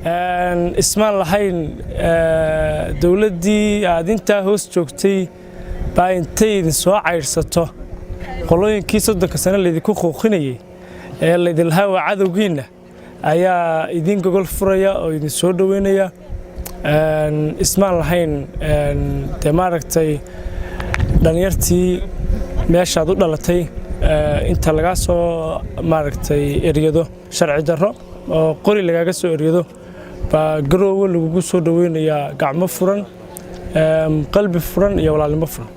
Ismaan lahayn dowladdii aad intaa hoos joogtay baa intay idin soo caydhsato qolooyinkii 30-ka sano laydinku quuqinayey ee laydin lahaa waa cadowgiinna ayaa idin gogol furaya oo idin soo dhoweynaya. Ismaan lahayn dee maaragtay dhallinyartii meeshaad u dhalatay inta lagaa soo maaragtay eryado sharci darro oo qori lagaaga soo eryado baa Garoowe lagugu soo dhoweynayaa gacmo furan, qalbi furan iyo walaalnimo furan.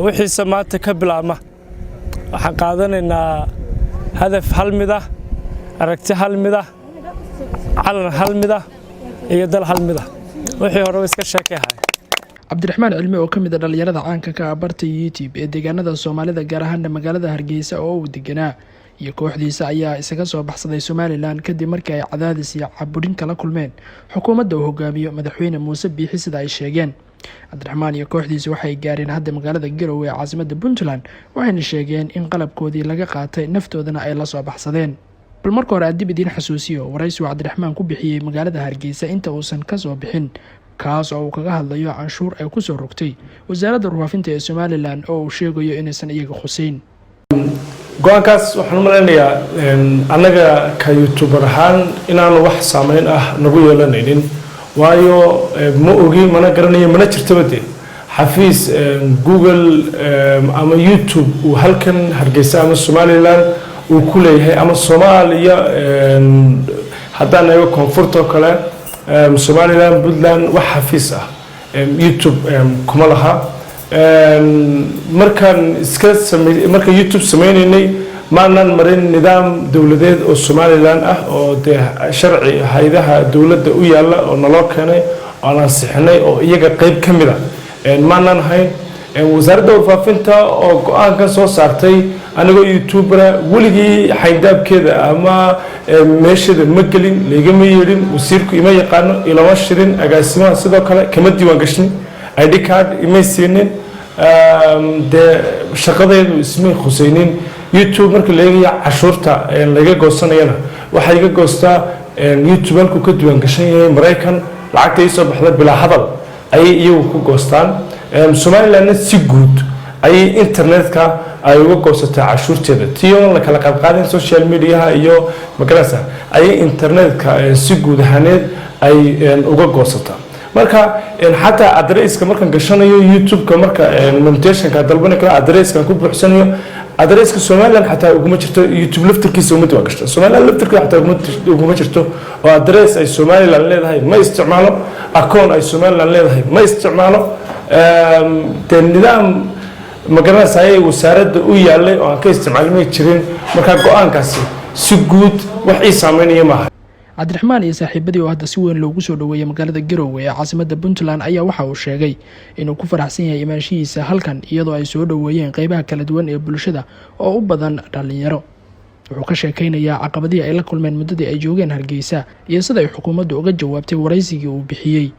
Wixiise maanta ka bilaabma waxaan qaadanaynaa hadaf hal mid ah, aragti hal mid ah, calan hal mid ah iyo dal hal mid ah. Wixii horeba iska sheekay ahay. Cabdiraxmaan Cilmi oo ka mid ah dhalinyarada caanka ka ah barta YouTube ee deegaanada Soomaalida, gaar ahaana magaalada Hargeysa oo uu deganaa, iyo kooxdiisa ayaa isaga soo baxsaday Somaliland kadib markii ay cadaadis iyo caburin kala kulmeen xukuumadda uu hogaamiyo Madaxweyne Muuse Biixi, sida ay sheegeen. Cabdiraxmaan iyo kooxdiisa waxay gaareen hadda magaalada Garowe ee caasimada Puntland, waxayna sheegeen in qalabkoodii laga qaatay, naftoodana ay la soo baxsadeen. Bal marka hore aan dib idiin xasuusiyo waraysigu Cabdiraxmaan ku bixiyey magaalada Hargeysa inta uusan kasoo bixin, kaas oo uu kaga hadlayo canshuur ay kusoo rogtay Wasaaradda Warfaafinta ee Somaliland oo uu sheegayo inaysan iyaga khuseyn. Go-aankaas waxaan u malaynayaa annaga ka YouTuber ahaan inaanu wax saameyn ah nagu yeelanaynin, waayo ma ogi, mana garanayo, mana jirtaba dee xafiis Google ama YouTube uu halkan Hargeysa ama Somaliland uu ku leeyahay ama Soomaaliya. Haddaan eego koonfurta oo kale, Somaliland, Puntland, wax xafiis ah YouTube kuma laha. Markaan iska samey, markaan YouTube sameynaynay, maanaan marin nidaam dowladeed oo Somaliland ah oo dee sharci hay-adaha dowladda u yaalla oo naloo keenay oo aan ansixinay oo iyaga qeyb ka mid a maanaan hayn. Wasaaradda Warfaafinta oo go-aankan soo saartay, anigoo YouTuber-a weligii xayndaabkeeda ama meesheeda ma gelin, laigama yeedhin, wasiirku ima yaqaano, ilama shirin, agaasimaha sidoo kale kama diiwaan gashin, ID card imay siinin, dee shaqadeedu ismay khusaynin. YouTube marka la eegaya cashuurta laga goosanayana, waxaa iga goostaa YouTube halkuu ka diiwaan gashan yahay Maraykan. Lacagta ii soo baxda bilaa hadal ayay iyagu ku goostaan. Somalilandna si guud ayay internetka ay uga goosataa cashuurteeda, tiyoon la kala qaadqaadin social mediaha iyo magarasa ayay internetka si guud ahaaneed ay uga goosataa. Marka xataa address-ka markaan gashanayo YouTube-ka, marka monetization-ka dalbani karo, address-kan ku buuxsanayo address-ka Somaliland xataa uguma jirto. YouTube laftirkiisa uma diiwaan gashto, Somaliland laftirkiisa xataa uguma jirto, oo address ay Somaliland leedahay ma isticmaalo, account ay Somaliland leedahay ma isticmaalo. Dee nidaam ma garanaysa wasaaradda u yaalay oo aan ka isticmaalmay jirin. Marka go-aankaasi si guud wax ii saameynaya maaha. Cabdiraxmaan iyo saaxiibadii oo hadda si weyn loogu soo dhoweeyay magaalada Garowe ee caasimada Puntland ayaa waxa uu sheegay inuu ku faraxsan yahay imaanshihiisa halkan, iyadoo ay soo dhoweeyeen qeybaha kala duwan ee bulshada oo u badan dhalinyaro. Wuxuu ka sheekeynayaa caqabadihii ay la kulmeen muddadii ay joogeen Hargeysa iyo sida ay xukuumaddu uga jawaabtay waraysigii uu bixiyey.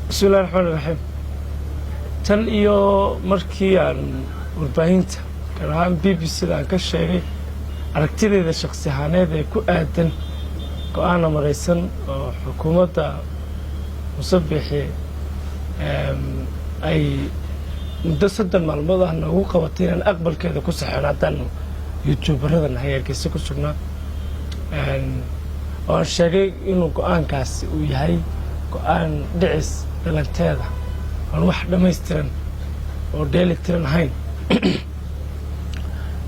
Bismillahi raxmaan raxiim. Tan iyo markii aan warbaahinta, gaar ahaan BBC da, aan ka sheegay aragtideeda shakhsi ahaaneed ee ku aadan go-aana maraysan oo xukuumadda Musabixi ay muddo 30 maalmood ah noogu qabatay inaan aqbalkeeda ku saxeeno haddaanu YouTuber-ada nahay Hargeysa ku sugnaa, oo aan sheegay inuu go-aankaasi uu yahay go-aan dhicis dhalanteeda oon wax dhammaystiran oo dheeli tiran ahayn,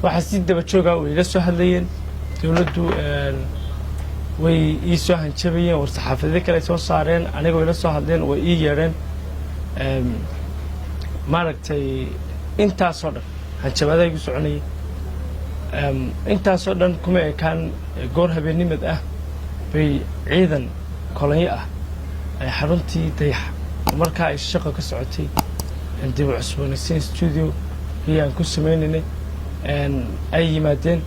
waxaa si daba joogaa way ila soo hadlayeen dowladdu, way ii soo hanjabayeen, war-saxaafadeed kale ay soo saareen, aniga way ila soo hadleen, way ii yeedheen. Maaragtay, intaasoo dhan hanjabaadaha igu soconayay intaasoo dhan kuma ekaan. Goor habeennimad ah bay ciidan kolonyo ah ay xaruntii Dayaxa oo markaa ay shaqo ka socotay dib u cusboonaysiin studio iyo aan ku sameynaynay ay yimaadeen.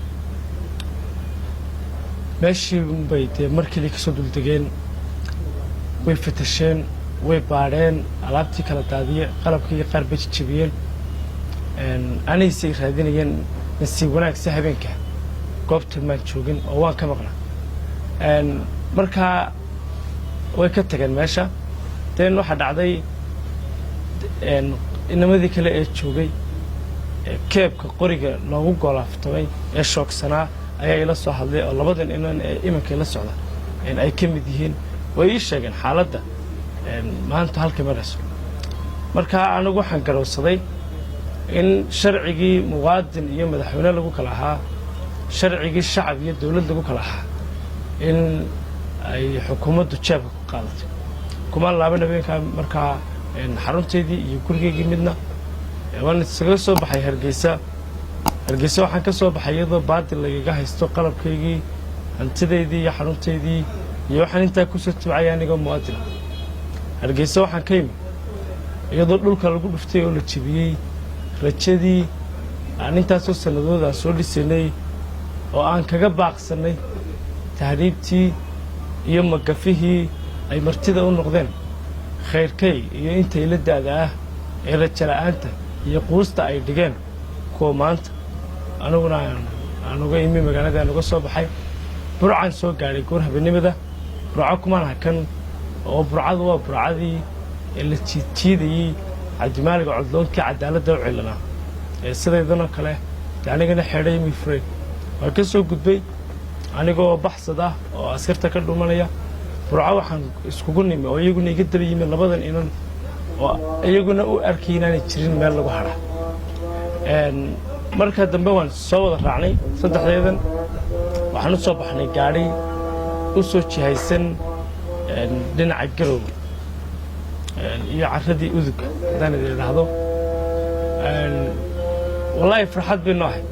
Meeshii bay dee markii kasoo duldegeen, way fatasheen, way baadheen, alaabtii kala daadiye, qalabkii qaar bay jejebiyeen, anigisay raadinayeen. Nasiib wanaag si habeenka goobta maan joogin oo waan ka maqnaa. Marka way ka tageen meesha. Den waxaa dhacday inamadii kale ee joogay keebka qoriga loogu golaaftamay ee shoogsanaa ayaa ila soo hadlay, oo labadan inan ee iminka ila socda ay ka mid yihiin. Way ii sheegeen xaaladda maanta halka marayso. Marka anigu waxaan garowsaday in sharcigii muwaadin iyo madaxweyne lagu kala ahaa, sharcigii shacab iyo dowlad lagu kala ahaa, in ay xukuumaddu jeebka ku qaadatay. Kumaan laaban habeenkaa markaa xaruntaydii iyo gurigaygii midna. Waan iskaga soo baxay Hargeysa. Hargeysa waxaan ka soo baxay iyadoo baadil lagaga haysto qalabkaygii, hantidaydii iyo xaruntaydii iyo waxaan intaa kusoo tabcaya anigoo muwaadina. Hargeysa waxaan ka yimi iyadoo dhulka lagu dhuftay oo la jebiyey rajadii aan intaasoo sannadood aan soo dhisanay oo aan kaga baaqsannay tahriibtii iyo magafihii ay martida u noqdeen khayrkay iyo intay la da'da ah ee rajo la'aanta iyo quusta ay dhigeen kuwa maanta. Aniguna aan uga imi magaalada, aan uga soo baxay. Burcaan soo gaadhay goor habeenimada. Burco kumaan hakan, oo Burcadu waa Burcadii ee la jiidjiidayey Cabdimaaliga Codloonkii cadaaladda u cilanaa ee sidaydanoo kale dee anigana xeedhay mifrey. Waan ka soo gudbay anigoo baxsad ah oo askarta ka dhumanaya. Burco waxaan iskugu nimi oo iyaguna iga daba yimid labadan inan oo iyaguna u arkay inaanay jirin meel lagu hadha. Marka dambe waan soo wada raacnay saddexdeedan. Waxaan u soo baxnay gaadhi u soo jihaysan dhinaca Garowga iyo carradii Uduga haddaan idin idhaahdo. Wallaahi farxad bay noo ahayd.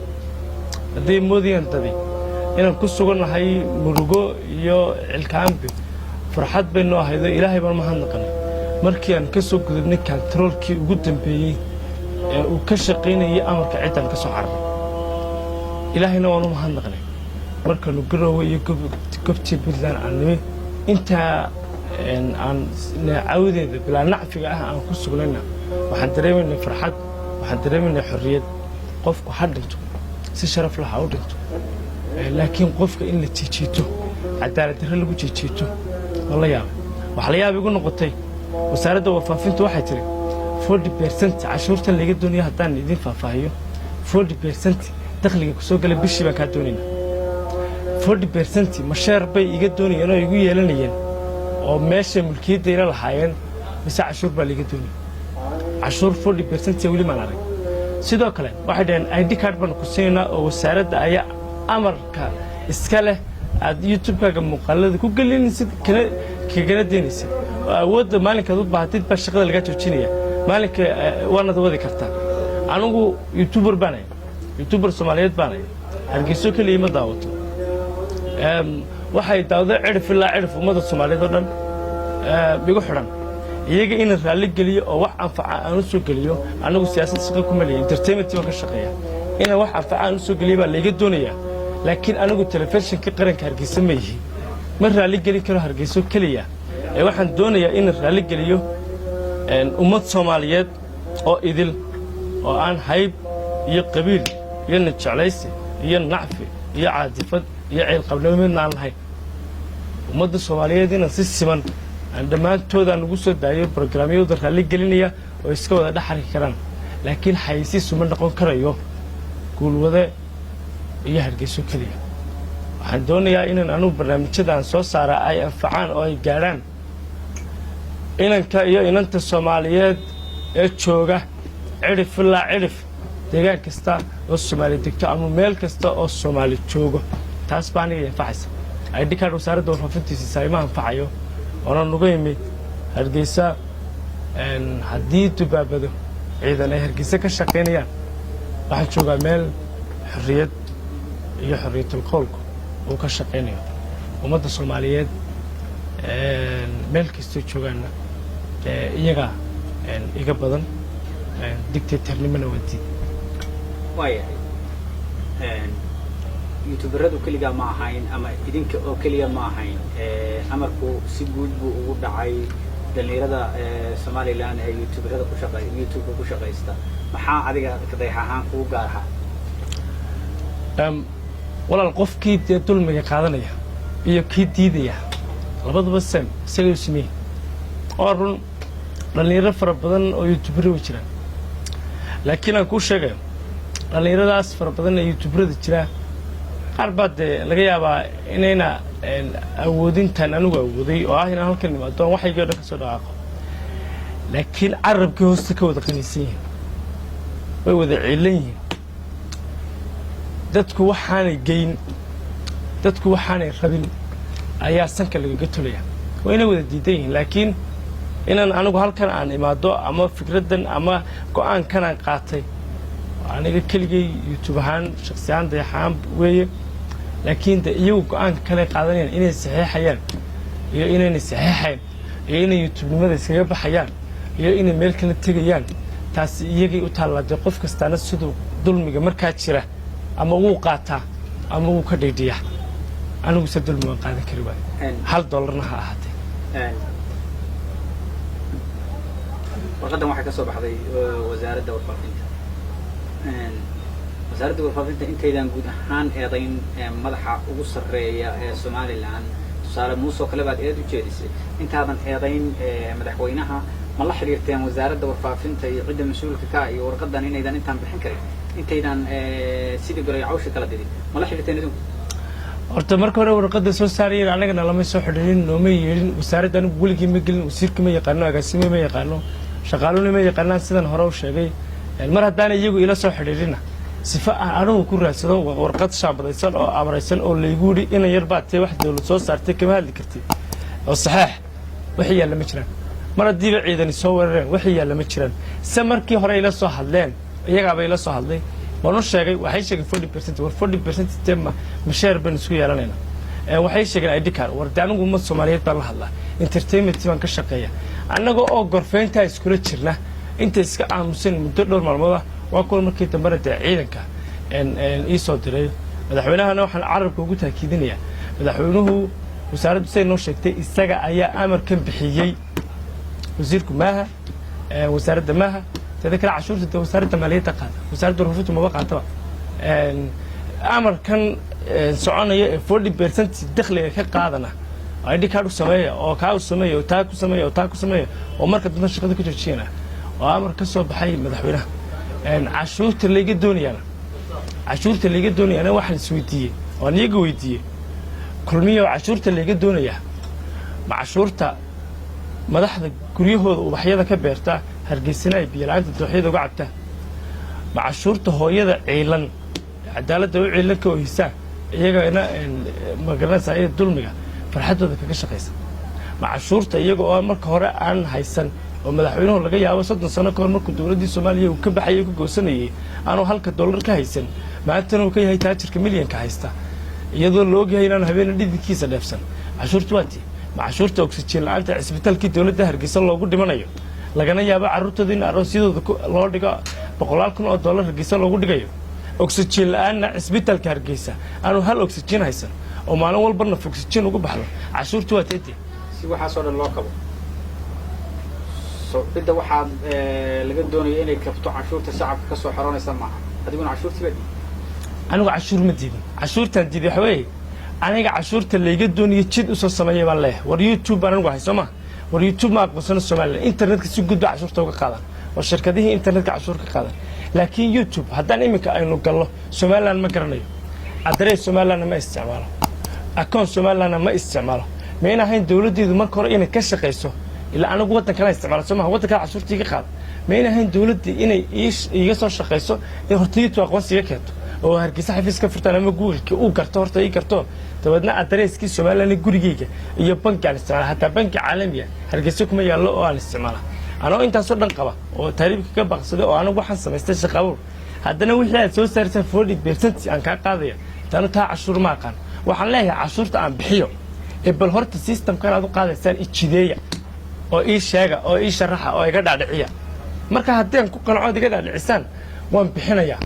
Hadday moodayaan dadi inaan ku sugannahay murugo iyo cilkaanbi, farxad bay noo ahaydoo Ilaahay baan mahadnaqanay markii aan ka soo gudubnay kantaroolkii ugu dambeeyey ee uu ka shaqaynayay amarka ciddaan ka soo cararnay. Ilaahayna waan u mahadnaqnay markaanu Garoowe iyo gobtii Puntland aan nimi. Intaa aan cawdeeda bilaa nacfiga ah aan ku sugnayna, waxaan dareemaynay farxad, waxaan dareemaynay xorriyad. Qofku ha dhinto, si sharaf lah ha u dhinto, laakiin qofka in la jiijiito, cadaalad darre lagu jiijiito, waa la yaabay. Waxaa la yaab igu noqotay, wasaaradda warfaafintu waxay tiri 40% cashuurtan laga doonayo. Haddaan idin faahfaahiyo, 40% dakhliga kusoo gala bishii baan kaa doonaynaa. 40% ma share bay iga doonayeen oo igu yeelanayeen oo meesha mulkiyadda ila lahaayeen, mise cashuur baa laiga doonaya? Cashuur 40% weli maan arag. Sidoo kale waxay dhaheen ID card baanu ku siinaynaa oo wasaaradda ayaa amarka iska leh aad YouTube-kaaga muuqaalada ku gelinaysid kana kagana daynaysid, oo awoodda maalinkaad u baahatid baa shaqada lagaa joojinaya, maalinka waanad wadi kartaa. Anigu YouTuber baan ahay, YouTuber Soomaaliyeed baan ahay. Hargeyso keliya ma daawato, waxay daawado cidhif ilaa cidhif ummadda Soomaaliyeed oo dhan igu xidhan. Iyaga inaan raalli geliyo oo wax anfaca aan u soo geliyo, anigu siyaasad shaqa kuma leeya, entertainment baan ka shaqeeya. Inaan wax anfaca aan u soo geliyo baa layga doonayaa, laakiin anigu telefishinka qaranka Hargeysa ma yihi, ma raalli gelin karo Hargeyso keliya. Ee waxaan doonayaa inaan raalli geliyo ummad Soomaaliyeed oo idil oo aan hayb iyo qabiil iyo nijeclaysi iyo nacfi iyo caadifad iyo ciilqabnimo midna aan lahayn. Ummadda Soomaaliyeed inaan si siman aan dhammaantoodaan ugu soo daayo brograamyadooda raalli gelinaya oo iska wada dhex arki karaan. Laakiin xayeysiisu ma noqon karayo Guulwade iyo Hargeyso keliya. Waxaan doonayaa inaan anugu barnaamijyada aan soo saaraa ay anfacaan oo ay gaadhaan inanka iyo inanta Soomaaliyeed ee jooga cidhif ilaa cidhif, deegaan kasta oo Soomaali degto ama meel kasta oo Soomaali joogo. Taas baa aniga anfacaysa. ID card wasaaradda warfaafintiisa ima anfacayo. Oona nuga yimi Hargeysa, haddii dubaabado ciidan ay Hargeysa ka shaqaynayaan, waxaan joogaa meel xorriyad iyo xorriyatul qowlku uu ka shaqaynayo. Ummadda Soomaaliyeed meel kastoo joogaanna iyagaa iga badan, dictatornimona waa diid. Waayahay, YouTuberadu keligaa ma ahayn ama idinka oo keliya ma ahayn. Amarku si guud buu ugu dhacay dhalinyarada Somaliland ee YouTuberada ku shaqey, YouTube-ka ku shaqaysta. Maxaa adiga Dayax ahaan kugu gaar ahaa? Walaal, qofkii dee dulmiga qaadanaya iyo kii diidaya Labaduba same, isagay u sameeyey. Oo run, dhallinyaro fara badan oo youtuber way jiraan, laakiin aan kuu sheegayo, dhallinyaradaas fara badan ee youtuberada jira, qaar baa dee laga yaabaa inayna awoodintan anigu awooday, oo ah inaan halkan imaado aan waxaygii o dhan ka soo dhaqaaqo, laakiin carabkii hoosta ka wada qaniisan yihiin, way wada ciilan yihiin. Dadku waxaanay geyn, dadku waxaanay rabin ayaa sanka lagaga tolaya. Waa inay wada diidan yihiin, laakiin inaan anigu halkan aan imaado ama fikraddan ama go-aankan aan qaatay aniga keligay YouTube ahaan, shaksi ahaan, dayaxaan weeye. Laakiin de iyagu go-aanka kale qaadanayaan, inay saxeexayaan iyo inaynay saxeexayn, iyo inay YouTubenimada iskaga baxayaan iyo inay meel kala tegayaan, taasi iyagay u taallaa. Dee qof kastaana siduu dulmiga markaa jira ama wuu qaataa ama wuu ka dhiidhiyaa. Anigu se dulmi waan qaadan kari waayo, $1na ha ahaatee. Warqaddan waxay ka soo baxday wasaaradda warfaafinta. Wasaaradda warfaafinta, intaydan guud ahaan eedayn madaxa ugu sarreeya ee Somaliland, tusaale Muuse oo kale baad eed u jeedisay, intaadan eedayn madaxweynaha, ma la xiriirteen wasaaradda warfaafinta iyo cidda mas-uulka ka iyo warqaddan inaydan intaan bixin karin, intaydan sidii goray cawsha kala didin, ma la xiriirteen idinku? Horta marka hore warqadda soo saarayeen annagana lama soo xidhiirin, nooma yeedhin. Wasaaradda anigu weligii ma gelin, wasiirka ma yaqaano, agaasime ma yaqaano, shaqaaluna ma yaqaanaan. Sidan hore u sheegay, mar haddaana iyagu ila soo xidhiirina, sifa aan anigu ku raadsado warqad shaambadaysan oo amaraysan oo laygu yidhi inan yar baad tee, wax dawlad soo saartay kama hadli kartid oo saxeex, wixii yaalla ma jiraan. Mar haddiiba ciidani soo weerareen, wixii yaalla ma jiraan. Se markii hore ila soo hadleen, iyagaaba ila soo hadlay, waan u sheegay. Waxay sheegeen 40%. War 40% dee ma share baynu isku yeelanayna? Waxay sheegeen ID card. War de anigu ummad Soomaaliyeed baan la hadlaa, entertainment baan ka shaqeeya. Annaga oo gorfeyntaa iskula jirna, inta iska aamusan muddo dhowr maalmood ah, waa kuwa markii dambena dee ciidanka ii soo diray. Madaxweynahana waxaan carabka ugu taakiidinayaa, madaxweynuhu, wasaaraddu siday noo sheegtay, isaga ayaa amarkan bixiyey, wasiirku maaha, wasaaradda maaha. Teeda kale, cashuurta dee wasaaradda maaliyadda qaada, wasaaradda warfaafintu maba qaataba. Amarkan soconaya ee 40% dakhliga ka qaadana, ID card u sameeya oo kaa u sameeya oo taa ku sameeya oo taa ku sameeya oo marka dambe shaqada ku joojiyana, oo amar ka soo baxay madaxweynaha. Cashuurta layga doonayaana, cashuurta layga doonayaana, waxaan isweydiiyey oo aan iyaga weydiiyey, Kulmiyo, cashuurta layga doonayaa ma cashuurta madaxda guryahooda ubaxyada ka beerta, Hargeysana ay biyo-la-aanta dooxyada uga cabtaa? Ma cashuurta hooyada ciilan, cadaaladda u ciilan ka ohisaa, iyagana ma garanaysaa, iya dulmiga farxaddooda kaga shaqaysa? Ma cashuurta iyaga oo marka hore aan haysan, oo madaxweynuhu laga yaabo 30 sano ka hor markuu dowladdii Soomaaliya uu ka baxayay, ka goosanayay, aanu halka dollar ka haysan, maantana uu ka yahay taajirka milyanka haysta, iyadoo la ogyahay inaanu habeena dhididkiisa dheefsan? Cashuurta waa tii. Ma cashuurta oxygen la-aanta cisbitaalkii dowladda Hargeysa loogu dhimanayo, lagana yaabo carruurtooda in aroosyadooda loo dhigo boqolaal kun oo dollar Hargeysa loogu dhigayo, oxygen la-aanna cisbitaalka Hargeysa aanu hal oxygen haysan oo maalin walba naf oxygen ugu baxdo, cashuurta waa teete? Si waxaasoo dhan loo kabo, so cidda waxaad laga doonaya inay kabto cashuurta shacabka ka soo xaroonaysa maaha? Adiguna cashuurtii baa diiday. Anigu cashuur ma diidin. Cashuurtaan diiday waxa weeye, aniga cashuurta layga doonayo jid usoo sameeya baan leeyahay. War YouTube baan anigu hay, soo ma? War YouTube ma aqoonsano Somaliland. Internetka si guud ba cashuurta uga qaadan oo shirkadihii internetka cashuur ka qaadan, laakiin YouTube haddaan iminka aynu gallo, Somaliland ma garanayo, address Somalilandna ma isticmaalo, account Somalilandna ma isticmaalo. Mayna ahayn dowladdeedu marka hore inay ka shaqayso? Ilaa anigu waddan kala isticmaalo, soo maha? Waddan kale cashuurta iga qaada. Mayna ahayn dowladda inay iiga soo shaqayso in horta YouTube aqoonsi iga keento oo Hargeysa xafiis ka furtaan, ama Google-ka uu garto, horta ii garto, dabeedna addresskii Somaliland gurigeyga iyo banki aan isticmaala, hataa banki caalami ah Hargeysa kuma yaallo oo aan isticmaala. Anoo intaasoo dhan qaba oo taariibka ka baaqsaday oo anigu waxaan samaystay shaqabuur, haddana wixii aad soo saartaan 40% aan kaa qaadaya, taanu taa cashuur ma aqaan. Waxaan leeyahay, cashuurta aan bixiyo ee bal horta systemkan aad u qaadaysaan ijideeya oo ii sheega oo ii sharaxa oo iga dhaadhiciya. Marka haddii aan ku qanco ood iga dhaadhicisaan, waan bixinayaa.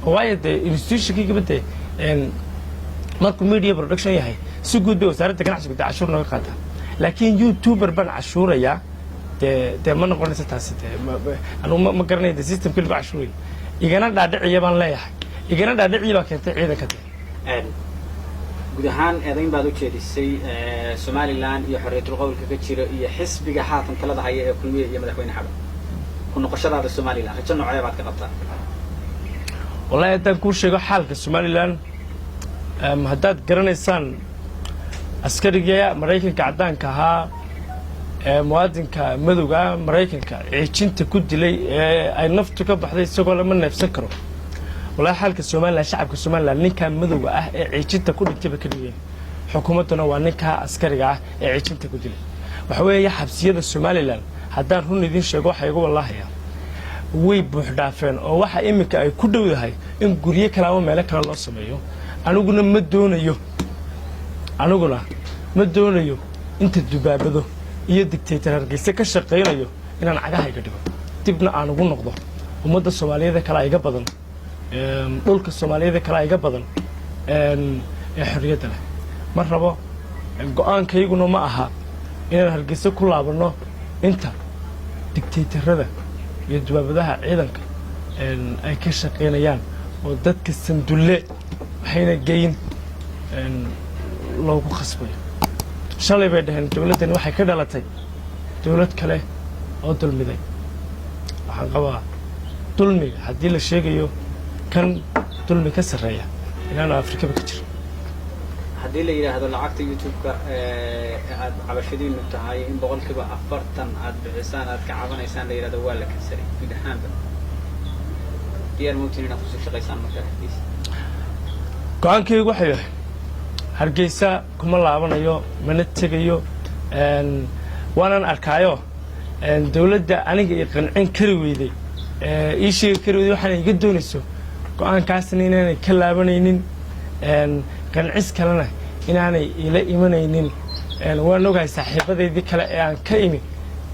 Waayo dee institutionkaygaba dee markuu media production yahay, si guud bay wasaaradda ganacsigu dee cashuur nooga qaataa, laakiin YouTuber baan cashuurayaa, dee ma noqonaysa taasi. Dee anugu ma garanaya dee systemkii lagu cashuurayo. Igana dhaadhiciya baan leeyahay, igana dhaadhiciya baa keentay ciidanka dee. Guud ahaan eedayn baad u jeedisay Somaliland iyo xorriyatul qowlka ka jira iyo xisbiga haatan talada haya ee Kulmiye iyo madaxweyne xaban. Ku noqoshadaada Somaliland rajo noocee baad ka qabtaa? Wallahi, haddaan kuu sheego xaalka Somaliland, haddaad garanaysaan askariga Maraykanka caddaanka ahaa ee muwaadinka madowga Maraykanka ciijinta ku dilay ee ay naftu ka baxday isagoo lama neefsan karo, wallahi xaalka Somaliland, shacabka Somaliland ninkaa madowga ah ee ciijinta ku dhintay ba ka dhigeen. Xukuumadduna waa ninkaa askariga ah ee ciijinta ku dilay. Waxa weeye xabsiyada Somaliland, haddaan run idiin sheego, waxa igu wallahaya way buux dhaafeen oo waxa iminka ay ku dhowdahay in guryo kale ama meelo kale loo sameeyo. Aniguna ma doonayo inta dubaabado iyo dictator Hargeysa ka shaqaynayo inaan cagahayga dhigo, dibna aan ugu noqdo. Ummadda Soomaaliyeed kale iga badan, dhulka Soomaaliyeed kale iga badan ee xorriyadda leh ma rabo. Go-aankayguna ma aha inaan Hargeysa ku laabanno inta dictatorada iyo dubaabadaha ciidanka ay ka shaqaynayaan oo dadka sandulle waxayna geyn loogu khasbayo. Shalay bay dhaheen dowladdani waxay ka dhalatay dowlad kale oo dulmiday. Waxaan qabaa dulmiga haddii la sheegayo, kan dulmi ka sarreeya inaanu Afrikaba ka jirin. Haddii la yidhaahdo lacagta YouTube-ka aad cabashadiinu tahay in 40% aad bixisaan, aad ka cabanaysaan, la yidhahdo waa la kansaray guud ahaanba, diyaar mawtin inaad kusii shaqaysaan marka Hargeysa? Go-aankaygu waxay yahay Hargeysa kuma laabanayo, mana tegayo. Waanan arkaayo dowladda aniga i qancin kari weyday, ii sheegi kari weyday waxaana iga doonayso. Go-aankaasna inaanay ka laabanaynin, qancis kalena inaanay ila imanaynin. Waan ogahay saaxiibadeydii kale ee aan ka imi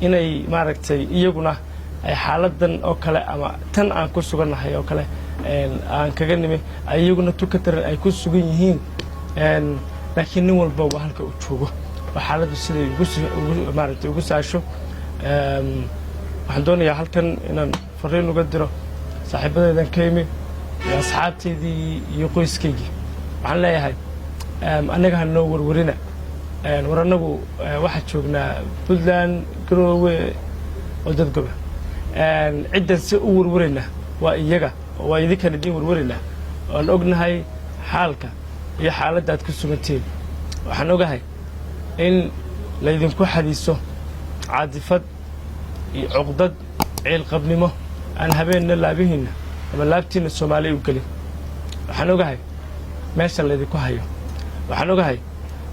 inay maaragtay iyaguna ay xaaladan oo kale ama tan aan ku sugannahay oo kale aan kaga nimi, iyaguna tu ka daran ay ku sugan yihiin. Laakiin nin walba waa halka uu joogo oo xaaladdu siday ugu maaragtay ugu saasho. Waxaan doonayaa halkan inaan fariin uga diro saaxiibadeydan ka imi iyo asxaabtaydii iyo qoyskaygii. Waxaan leeyahay, annaga ha noo warwarina. War annagu waxaa joognaa Puntland, Garoowe oo dadgoba. Ciddan si u warwaraynaa waa iyaga oo waa idinkan idiin warwaraynaa. Waan ognahay xaalka iyo xaaladda aad ku sugantihiin. Waxaan ogahay in laydinku xadiiso caadifad iyo cuqdad ciilqabnimo aan habeenna laabihiinna ama laabtiinna Soomaaliya u gelin. Waxaan ogahay meesha laydinku hayo. Waxaan ogahay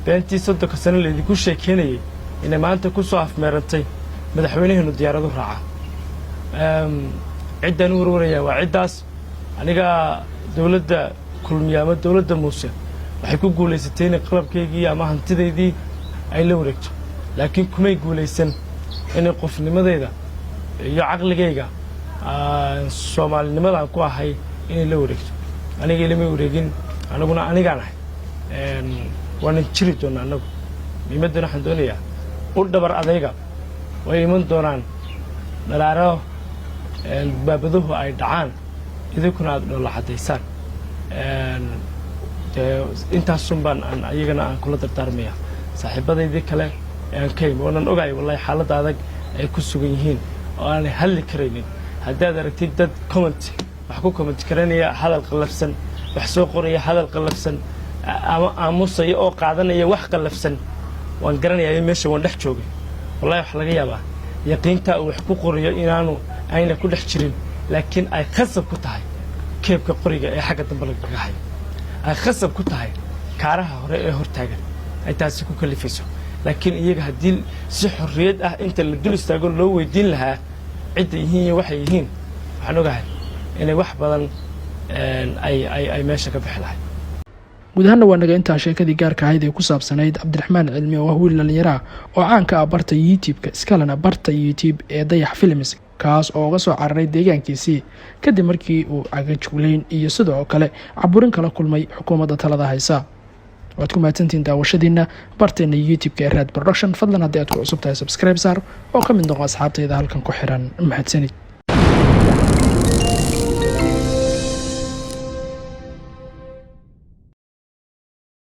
beentii 30-ka sano laydinku sheekeynayay inay maanta ku soo afmeerantay madaxweynaheenu diyaaradu raaca. Ciddaan u warwarayaa waa ciddaas. Aniga dowladda Kulmiye ama dowladda Muuse waxay ku guulaysatay inay qalabkaygii ama hantidaydii ay la wareegto, laakiin kumay guulaysan inay qofnimadayda iyo caqligayga soomaalinimadaan ku ahay inay la wareegto. Aniga ilamay wareegin, aniguna anigaan ahay, waanan jiri doonaa annagu. Muhiimaddana waxaan doonayaa u dhabar adayga. Way iman doonaan dhalaaro baabaduhu ay dhacaan, idinkuna aad dhoolla caddaysaan. Dee intaasun baan aan ayagana aan kula dardaarmaya saaxiibadaydii kale ee aan ka imi, oonan ogahay wallahi xaaladda adag ay ku sugan yihiin oo aanay hadli karaynin. Haddaad aragtid dad comment wax ku comment karanaya hadal qallafsan, wax soo qoraya hadal qallafsan, ama aamusaya oo qaadanaya wax qallafsan, waan garanayaa. Meesha waan dhex joogay. Wallahi waxaa laga yaabaa yaqiintaa uu wax ku qorayo inaanu ayna ku dhex jirin, laakiin ay khasab ku tahay keebka qoriga ee xagga dambe lagaga hayo, ay khasab ku tahay kaaraha hore ee hortaagan, ay taasi ku kalifayso. Laakiin iyaga haddii si xorriyad ah inta la dul istaago loo weydiin lahaa cidda yihiin iyo waxay yihiin, waxaan ogahay inay wax badan ay meesha ka bixi lahay. Guud ahaanna waa naga intaa sheekadii gaarka ahayd ee ku saabsanayd Cabdiraxmaan Cilmi oo ah wiil dhallinyaraha oo caan ka ah barta YouTube-ka, iskalena barta YouTube ee Dayax Films, kaas oo uga soo cararay deegaankiisii kadib markii uu cagajugleyn iyo sidoo kale caburin kala kulmay xukuumadda talada haysa. Waad ku mahadsantihiin daawashadiina barteena YouTube-ka ee Raad Production. Fadlan haddii aad ku cusub tahay, subscribe saar oo ka mid noqo asxaabtayda halkan ku xiran. Mahadsanid.